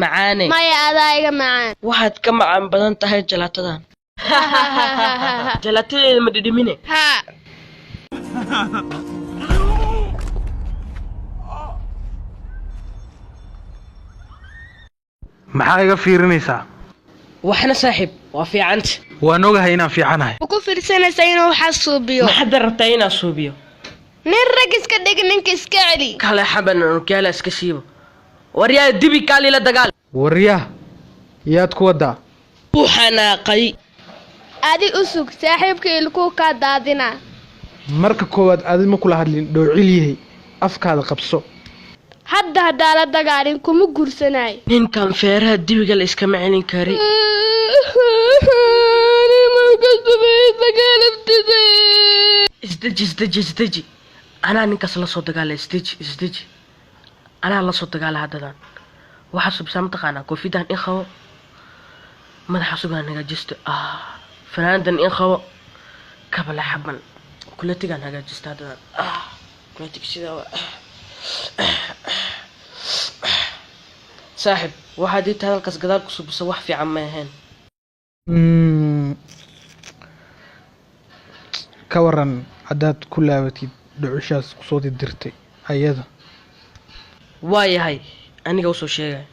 Macaane. Maya, adaa iga macaan. Waxaad ka macaan badan tahay jalaatadan. Jalaatadeeda ma dhidhimine? Haa. Maxaa iga fiirinaysaa? Waxna saaxiib, waa fiicanta. Waan ogahay inaan fiicanahay. Ma ku fiirsanaysaa inuu waxaa suubiyo? Maxaad rabtaa inaan suubiyo? Nin rag iska dhig, ninka iska celi. Kale xaban unukaala iska siibo. Waryaa dibi, kaali la dagaal. Waryaah, yaad ku wadaa? Wuu xanaaqay. Adi u sug saaxiibka, ilkuu kaa daadinaa. Marka koowaad adi ma kula hadlin, dhoocil yahay, afkaada qabso. Hadda haddaa la dagaalin, kuma guursanayo. Ninkan feeraha dibiga la iskama celin kari. Isdeji, isdeji, isdeji, anaa ninkaas la soo dagaala. Isdeji, isdeji, anaa la soo dagaala haddadan. Waxaa subsaa mataqaanaa? Koofidan in qabo, madaxa sugaan hagaajisto, ah, fanaanadan in qabo, kabala xaban, kulatigaan hagaajista haddadan, ah, kulatig sidaa waa. Saaxib, waxaad inta hadalkaas gadaal ku subisa wax fiican ma ahayn. Ka waran haddaad ku laabatid dhucushaas kusoo dirdirtay ayada? Waa yahay, aniga usoo sheegay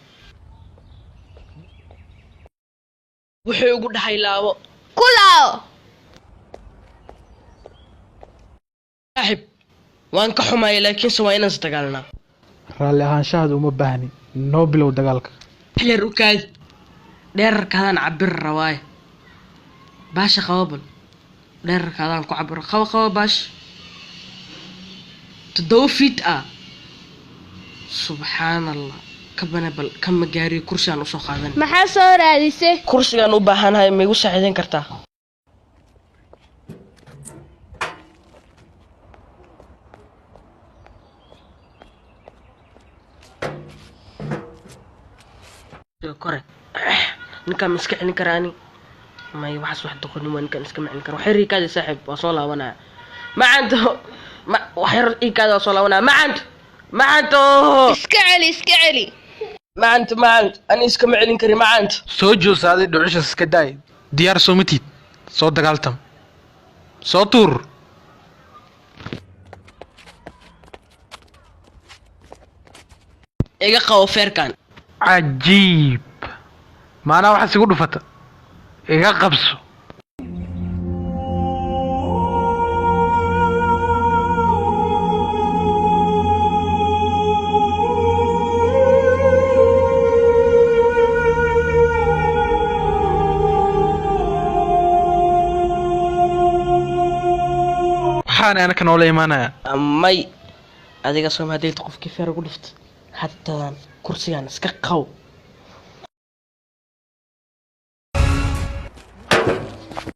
wuxuu ugu dhahay laabo. Ku laabo. Saaxib, waan ka xumaayay, laakiinse waa inaan isdagaalnaa. Raalli ahaanshahaada uma baahni, noo bilow dagaalka. Yar u kaadi, dheerarkaadaan cabir rabaaye. Baasha qaba, bal dheerarkaadaan ku cabiro. Qaba, qaba baash. 7 feet ah, subxaan Allah. Kabana bal kama gaariyo, kursigaan usoo qaadan. Maxaa soo raadisay? Kursigaan u baahanahay, ma igu saaciideyn kartaa? Kore ninkaan ma iska celin karaa ani? May, waxaas wax doqonin waa. Ninkaan iskama celin kara. Waxyar ii kaadi saaxiib, waa soo laabanaya. Macanto, ma waxyar ii kaadi, waa soo laabanaya. Macanto, macanto. Iska celi, iska celi. Macanto, macanto, ani iskama celin kari, macanto. Soo joosaaday, dhucushaas iska daay. Diyaar soo matid? Soo dagaaltam, soo tuur. Iga qabo feerkan. Cajiib, maanaa waxaas igu dhufata, iga qabso. Waxaana anaka noola imaanaya. May, adiga sooma hadayta qofkii feer ugu dhufta haddadan kursigan iska qaw.